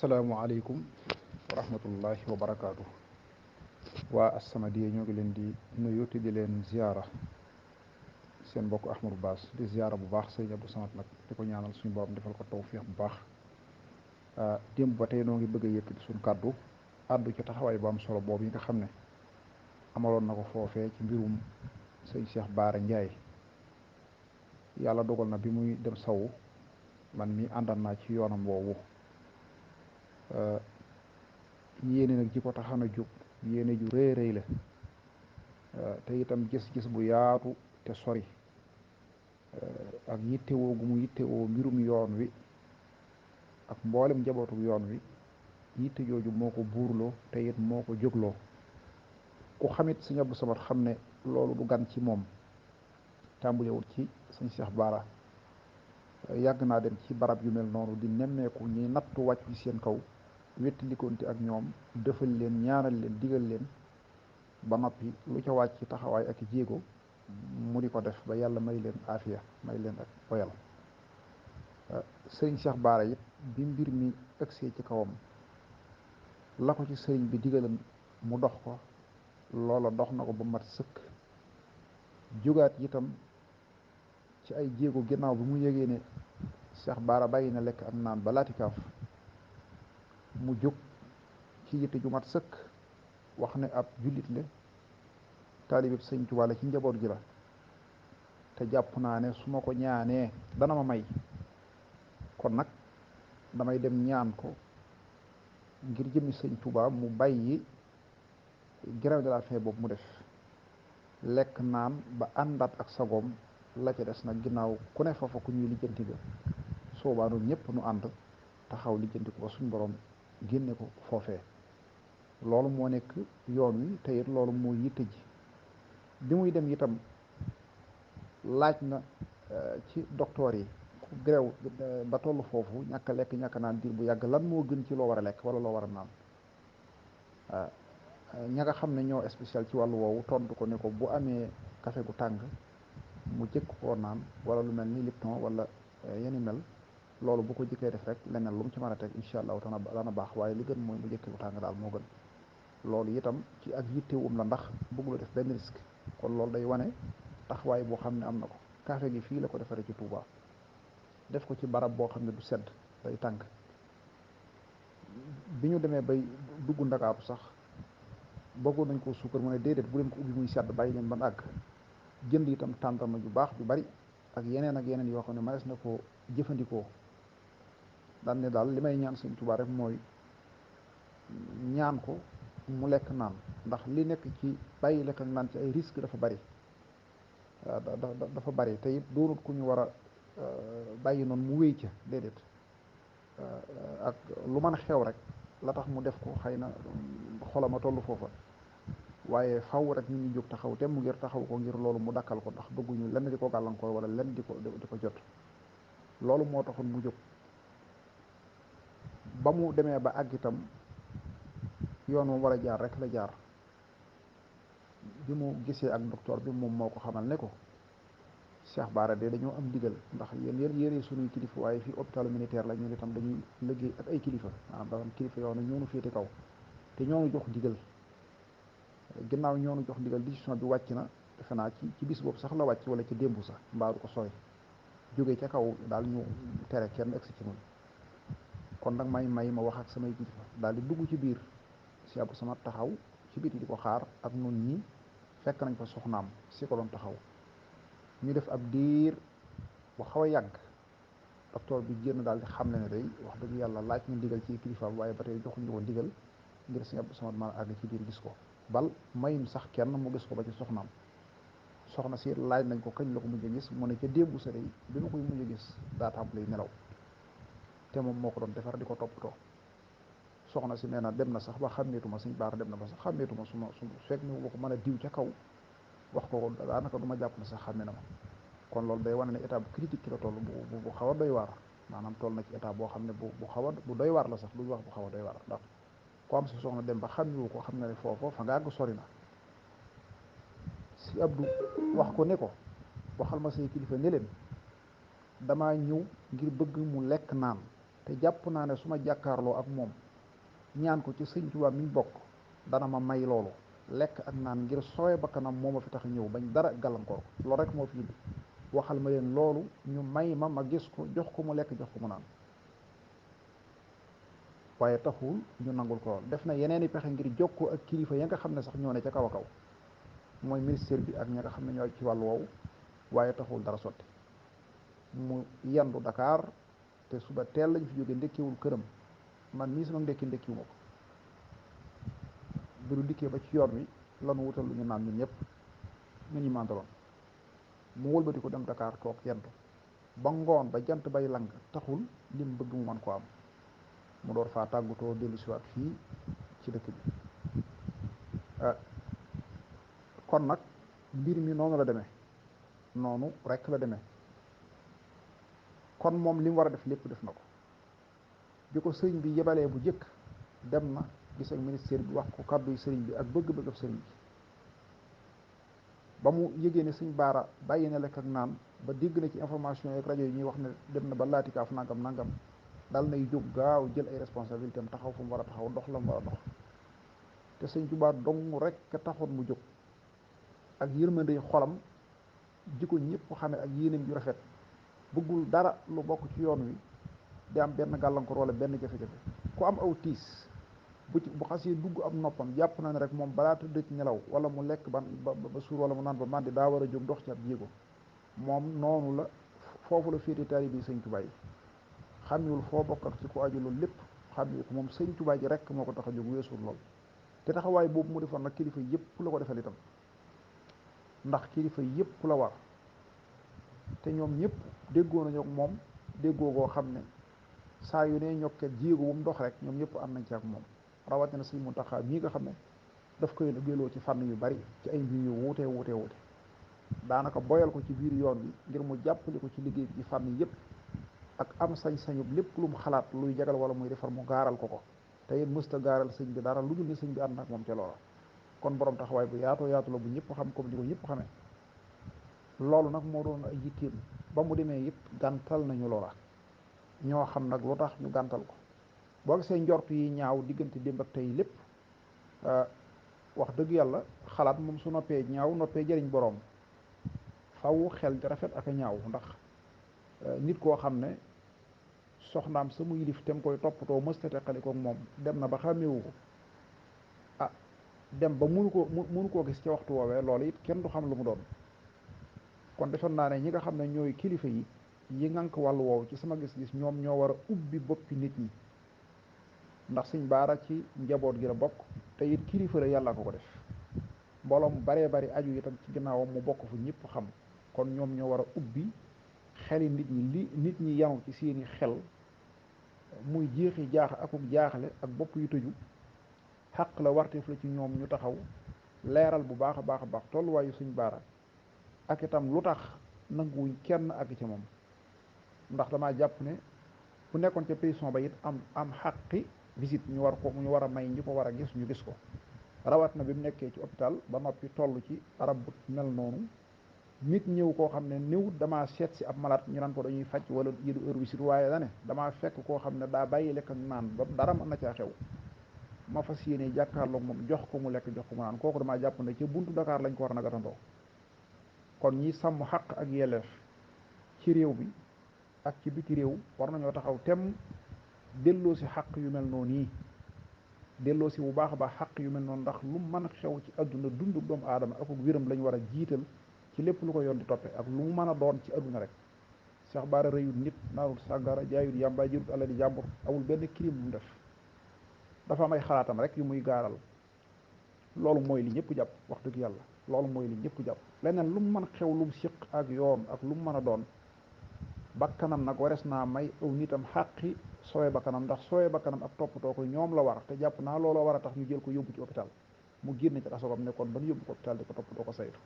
asalaamualeykum wa rahmatullahi wa barakaatu. waa As-Samadiyya ñoo ngi leen di nuyu te di leen ziara seen mbokk Ahmadou Bass di ziara bu baax sëñ Abdou Samad nag di ko ñaanal suñu borom defal ko tawfiix bu baax. démb ba tey noo ngi bëgg a yëkkati suñu kàddu àddu ci taxawaay bu am solo boobu yi nga xam ne amaloon na ko foofee ci mbirum sëñ Cheikh Baara Ndiaye. yàlla dogal na bi muy dem sawu man mi àndan naa ci yoonam woowu. yéene nag ji ko taxan a jóg yéene ju rëy rëy la te itam gis-gis bu yaatu te sori ak yittewoo gu mu yittewoo mbirum yoon wi ak mboolem njabootu yoon wi yitte jooju moo ko buurloo te it moo ko jógloo ku xamit sëñ Abdou Samad xam ne loolu du gan ci moom tàmbalewul ci sëñ Cheikh Baara yàgg naa dem ci barab yu mel noonu di nemmeeku ñi nattu wàcc ci seen kaw wettalikonte ak ñoom defal leen ñaanal leen digal leen ba noppi lu ca wàcc ci taxawaay ak jéego mu di ko def ba yàlla may leen aafiya may leen ak boyal. sëriñ Cheikh Baara it bi mbir mi ëgsee ci kawam la ko ci sëriñ bi digalan mu dox ko loola dox na ko ba mat sëkk jógaat itam ci ay jéego ginnaaw bi mu yëgee ne Cheikh Baara bàyyi na lekk ak naan ba laatikaaf mu jóg ci yitte ju mat sëkk wax ne ab jullit la taalibeb sëñ Tuubaa la ci njaboot gi la te jàpp naa ne su ma ko ñaanee dana ma may kon nag damay dem ñaan ko ngir jëmmi sëñ Tuubaa mu bàyyi grève de la faim boobu mu def lekk naan ba àndaat ak sagoom la ca des nag ginnaaw ku ne foofa ku ñuy lijjanti ga soobaa noonu ñëpp nu ànd taxaw lijjanti ko ba suñ borom génne ko foofee loolu moo nekk yoon wi te it loolu moo yitte ji bi muy dem itam laaj na ci docteur yi ku grève ba toll foofu ñàkk a lekk ñàkk naan diir bu yàgg lan moo gën ci loo war a lekk wala loo war a naan ña nga xam ne ñoo spécial ci wàllu woowu tontu ko ne ko bu amee café gu tàng mu jëkk koo naan wala lu mel ni Lipton wala yeni mel loolu bu ko jëkkee def rek leneen lu mu ci mën a teg incha allah dana baax waaye li gën mooy mu jëkkee gu tàng daal moo gën loolu itam ci ak yittewum la ndax bëggula def benn risque kon loolu day wane taxawaay boo xam ne am na ko café gi fii la ko defaree ci Touba def ko ci barab boo xam ne du sedd day tàng bi ñu demee bay dugg Ndakaaru sax bëggoon nañ ko suukar mu ne déedéet bu leen ko ubbi muy sedd bàyyi leen ban àgg jënd itam tàndarma ju baax ju bari ak yeneen yoo xam ne manees na ko jëfandikoo daan ne daal li may ñaan sëñ Tuubaa rek mooy ñaan ko mu lekk naan ndax li nekk ci bàyyi lekk ak naan ci ay risque dafa bari dafa bari te it doonut ku ñu war a bàyyi noonu mu wéy ca déedéet ak lu mën a xew rek la tax mu def ko xëy na xolama toll foofa waaye faw rek nit ñi jóg taxaw te mu ngir taxaw ko ngir loolu mu dakkal ko ndax bëgguñu lenn di ko gàllankoor wala lenn di ko jot loolu moo taxoon mu jóg ba mu demee ba àgg itam yoon moom war a jaar rek la jaar bi mu gisee ak docteur bi moom moo ko xamal ne ko Cheikh Baara de dañoo am digal ndax yéen suñuy kilifa waaye fii hôpital militaire la ñun itam dañuy liggéey ak ay kilifa dafa am kilifa yoo xam ne ñoo nu féete kaw te ñoo nu jox digal ginnaaw ñoo nu jox digal décision bi wàcc na defe naa ci bis boobu sax la wàcc wala ci démb sax mbaaru ko sori jóge ca kaw daal ñu tere kenn egsi ci ñun kon nag may ma wax ak samay kilifa daal di dugg ci biir si Abdou Samad taxaw ci biti di ko xaar ak nun ñi fekk nañ fa soxnaam si ko doon taxaw ñu def ab diir bu xaw a yàgg docteur bi génn daal di xam ne day wax dëgg yàlla laaj ñu digal ci kilifaam waaye ba tey joxuñu ko digal ngir si Abdou Samad ma àgg ci biir gis ko bal mayuñ sax kenn mu gis ko ba ci soxnaam soxna si laaj nañ ko kañ la ko mujj a gis mu ne ca démb sa day bi ma koy mujj a gis daa tàmbali nelaw te moom moo ko doon defar di ko toppatoo soxna si nee na dem na sax ba xàmmeetuma sëñ Baara dem na ba sax xàmmeetuma su fekk ni ma ko mën a diw ca kaw wax ko daanaka du ma jàpp ne sax xàmme na ma kon loolu day wane ne état bu critique ci la toll bu xaw a doy waar maanaam toll na ci état boo xam ne bu xaw a bu doy waar la sax du wax bu xaw a doy waar ndax ko am sa soxna dem ba xàmmewu ko xam nga ne foofu fa nga àgg sori na si Abdou wax ko ne ko waxal ma say kilifa ne leen damaa ñëw ngir bëgg mu lekk naan te jàpp naa ne su ma jàkkaarloo ak moom ñaan ko ci sëñ Tuubaa mi ñu bokk dana ma may loolu lekk ak naan ngir sooy bakkanam moo ma fi tax ñëw bañ dara gàllankoor ko loolu rek moo fi indi waxal ma leen loolu ñu may ma gis ko jox ko mu lekk jox ko mu naan waaye taxul ñu nangul ko lool def na yeneen i pexe ngir jokkoo ak kilifa ya nga xam ne sax ñoo ne ca kaw a kaw mooy ministère bi ak ña nga xam ne ñoo ci wàllu woowu waaye taxul dara sotti mu yendu Dakar te suba teel lañ fi jóge ndekkiwul këram man mii sama ndekkiwu ma ko bi nu dikkee ba ci yoon wi lanu wutal lu ñu naan ñun ñëpp ñu ñu màndaloon mu wëlbati ko dem Dakar toog yendu ba ngoon ba jant bay lang taxul lim bëgg mu man ko am mu door faa tàggutoo dellu siwaat fii ci dëkk bi kon nag mbir mi noonu la demee noonu rekk la demee kon moom li mu war a def lépp def na ko bi ko sëriñ bi yebalee bu jëkk dem na gis ak ministère bi wax ko kàdduy sëriñ bi ak bëgg-bëggab sëriñ bi ba mu yëgee ne sëñ baara bàyyi na lekk ak naan ba dégg na ci information yeeg rajo yi ñuy wax ne dem na ba laatikaaf nangam dal nay jóg gaaw jël ay responsabilité am taxaw fu mu war a taxaw dox la mu war a dox te sëñ Tuubaa dong rek ka taxoon mu jóg ak yërmande xolam ji ko ñëpp xame ak yéenam ju rafet bëggul dara lu bokk ci yoon wi di am benn gàllankoor wala benn jafe-jafe ku am aw tiis bu xasee dugg am noppam jàpp na ne rek moom balaa tëdd ci nelaw wala mu lekk ba suur wala mu naan ba màndi daa war a jóg dox ci ab jéego moom noonu la foofu la féete taalibe bi sëñ Tuubaa yi xàmmiwul foo bokk ak ci ko aju loolu lépp xàmmiwu ko moom sëñ Tuubaa ji rek moo ko tax a jóg weesul lool te taxawaay boobu mu defoon nag kilifa yëpp la ko defal itam ndax kilifa yëpp la war te ñoom ñëpp déggoo nañu ak moom déggoo koo xam ne saa yu ne ñokket jéego bu mu dox rek ñoom ñëpp am nañ ci ak moom rawatina sëñ Muntaxa mii nga xam ne daf koy liggéeyloo ci fànn yu bari ci ay mbir yu wuute daanaka boyal ko ci biir yoon bi ngir mu jàppale ko ci liggéey bi ci fànn yëpp ak am sañ-sañu lépp lu mu xalaat luy jagal wala muy defar mu gaaral ko te it mësta gaaral sëñ bi dara lu dul ne sëñ bi ànd nag moom ca loola kon borom taxawaay bu yaatoo yaatu la bu ñëpp xam comme ni ko ñëpp xamee loolu nag moo doon ay yitteem ba mu demee it gàntal nañu loola ñoo xam nag lu tax ñu gàntal ko boo gisee njort yi ñaaw diggante démb ak tey lépp wax dëgg yàlla xalaat moom su noppee ñaaw noppee jëriñ boroom faw xel di rafet ak a ñaaw ndax nit koo xam ne soxnaam sa mu yilif te mu koy toppatoo mësta teqalikook moom dem na ba xàmmeewu ko dem ba mënu koo gis ca waxtu woowee loolu it kenn du xam lu mu doon kon defoon naa ne ñi nga xam ne ñooy kilifa yi ngànk wàllu woowu ci sama gis-gis ñoom ñoo war a ubbi boppi nit ñi ndax sëñ baara ci njaboot gi la bokk te it kilifa la yàlla ko def mbooloo mu baree bari aju itam ci ginnaawam mu bokk fu ñëpp xam kon ñoom ñoo war a ubbi xeli nit ñi li nit ñi yanu ci seeni xel muy jeexi akuk jaaxle ak bopp yu tëju xaq la warteef la ci ñoom ñu taxaw leeral bu baax a baax a baax tolluwaayu sëñ baara ak itam lu tax nanguwuñ kenn ak ci moom ndax damaa jàpp ne bu nekkoon ca prison ba it am xaqi visite ñu war a may ñi ko war a gis ñu gis ko rawat na bi mu nekkee ci hôpital ba noppi toll ci arab bu mel noonu nit ñëw koo xam ne néewut damaa seet si ab malade ñu naan ko dañuy faj wala yi du heure visite waaye da ne damaa fekk koo xam ne daa bàyyi lekk ak naan ba dara mën na caa xew ma fas yéene jàkkaarloog moom jox ko mu lekk jox ko mu naan kooku damaa jàpp ne ca buntu Dakar lañ ko war a nagatandoo kon ñi sàmm xaq ak yelleef ci réew mi ak ci biti réew war nañoo taxaw tem delloo si xaq yu mel noonu yi delloo si bu baax a baax xaq yu mel noonu ndax lu mën a xew ci àdduna dundu doomu aadama ak wéram lañ war a jiital ci lépp lu ko yoon di toppe ak lu mu mën a doon ci àdduna rek Cheikh Bara rëyut nit naanut sàngara jaayut yàmba jërut àlla di jàmbur amul benn crime bu mu def dafa am ay xalaatam rek yu muy gaaral loolu mooy li ñëpp jàpp wax dëgg yàlla loolu mooy li ñëpp jàpp leneen lu mu mën a xew lu mu siq ak yoon ak lu mu mën a doon bakkanam nag wares naa may aw nitam xàqi soowe bakkanam ndax soowe bakkanam ak toppatoo ko ñoom la war te jàpp naa looloo war a tax ñu jël ko yóbbu ci hôpital mu génn ci kaso bam nekkoon ba ñu yóbbu ko hôpital di ko toppatoo ko saytu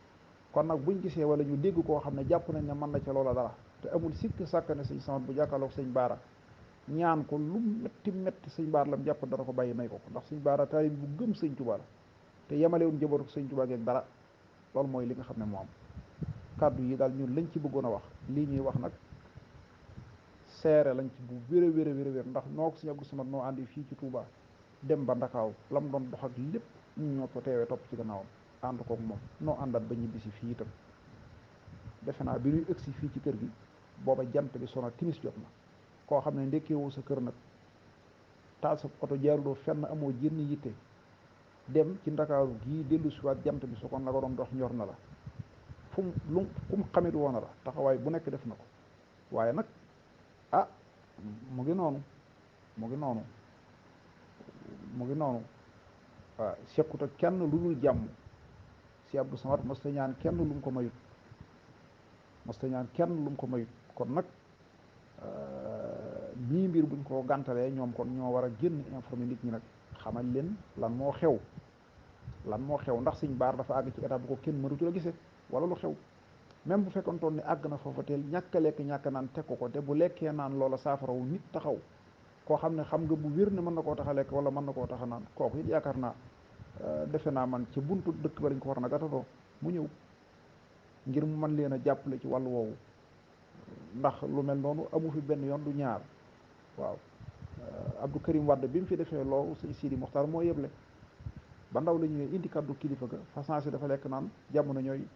kon nag buñ gisee wala ñu dégg koo xam ne jàpp nañ ne mën na ca loola dara te amul sikk sàkk ne sëñ Samad bu jàkkaarloog sëñ Baara ñaan ko lu metti sëñ Baara lam jàpp dana ko bàyyi may ko ndax sëñ Baara taalib bu gëm sëñ Tuubaa la te yemalewul njabootu sëñ Tuubaa geeg dara loolu mooy li nga xam ne moo am kàddu yi daal ñun lañ ci bëggoon a wax lii ñuy wax nag seere lañ ci bu wér a wér a wér ndax noo ko Sëñ Abdou Samad noo àndi fii ci Touba dem ba Ndakaaw la mu doon dox ak lépp ñu ñoo ko teewee topp ci gannaawam ànd kook moom noo àndaat ba ñibbisi fii itam defe naa bi ñuy ëgsi fii ci kër gi booba jant bi sona timis jot na koo xam ne ndekkeewoo sa kër nag taal sa oto jaaruloo fenn amoo jënn yitte dem ci Ndakaaru gii dellu siwaat jant bi su kon la ko doon dox ñor na la fu mu lu fu mu xamit woon la taxawaay bu nekk def na ko waaye nag ah mu ngi noonu mu ngi noonu mu ngi noonu waaw sekkut ak kenn lu dul jàmm si Abdou Samad mos ta ñaan kenn lu mu ko mayut mos ta ñaan kenn lu mu ko mayut kon nag bii mbir buñ ko gàntalee ñoom kon ñoo war a génn informé nit ñi nag xamal leen lan moo xew ndax Sëñ Baar dafa àgg ci état bu ko kenn mënatu la gisee wala lu xew même bu fekkontoon ne àgg na foofa teel ñàkk a lekk ñàkk naan teg ko te bu lekkee naan loola saafarawu nit taxaw koo xam ne xam nga bu wér ne mën na koo tax a lekk wala mën na koo tax a naan kooku it yaakaar naa defe naa man ci buntu dëkk ba lañ ko war na gatadoo mu ñëw ngir mu mën leen a jàppale ci wàllu woowu ndax lu mel noonu amu fi benn yoon du ñaar waaw Abdou Karim Wade bi mu fi defee loolu sëñ Sidi Mokhtar moo yeble ba ndaw la ñëwee indi kaddu kilifa ga façon dafa lekk naan jamono ñooy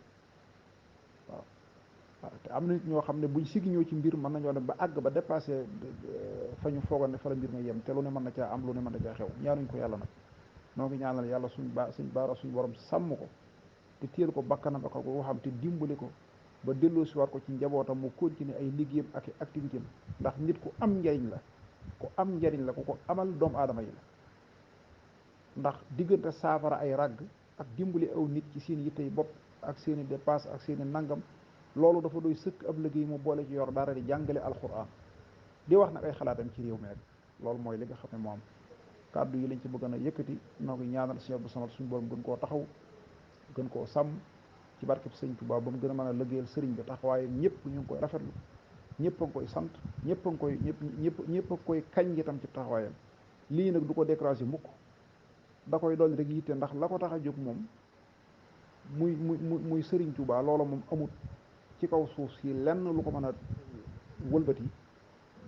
waaw waaw te am na nit ñoo xam ne buñ sigi ñëw ci mbir mën nañoo dem ba àgg ba dépassé fa ñu foogoon ne fa la mbir ma yem te lu ne mën na caa am lu ne mën na caa xew ñaanuñ ko yàlla nag noo ngi ñaanal yàlla suñ baara suñ borom sàmm ko te téel ko bakkanam ak ko waxam te dimbali ko ba delloo si waat ko ci njabootam mu continuer ay liggéeyam ak i activité am ndax nit ku am njariñ la ku ko amal doomu aadama yi la ndax diggante saafara ay ràgg ak dimbali aw nit ci seen yittey bopp ak seeni dépasse ak seeni nangam loolu dafa doy sëkk ab liggéey mu boole ci yor dara di jàngale alquran di wax nag ay xalaatam ci réew mi rek loolu mooy li nga xam ne moom kàddu yi lañ ci bëgg a yëkkati noo ngi ñaanal Sëñ Abdou Samad suñu borom gën koo taxaw gën koo sàmm ci barkeb Sëñ Tuubaa ba mu gën a mën a liggéeyal sëriñ bi taxawaaye ñëpp ñu ngi koy rafetlu ñëpp a ngi koy sant ñëpp a ngi koy ñëpp a koy kañ itam ci taxawaayam lii nag du ko découragé mukk da koy dolli rek yitte ndax la ko tax a jóg moom muy sëriñ Tuubaa loola moom amut ci kaw suuf si lenn lu ko mën a wëlbati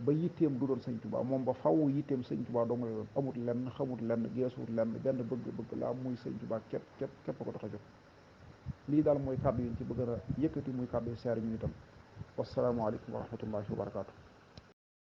ba yitteem du doon Sëñ Tuubaa moom ba faw yitteem Sëñ Tuubaa dong la doon amut lenn xamut lenn geesuut lenn benn bëgg la muy Sëñ Tuubaa képp ko tax a jóg lii daal mooy kàddu yi ñu ci bëgg a yëkkati muy kàddu yi seer ñu itam wasalaamaaleykum wa rahmatullahi wa barakaatu.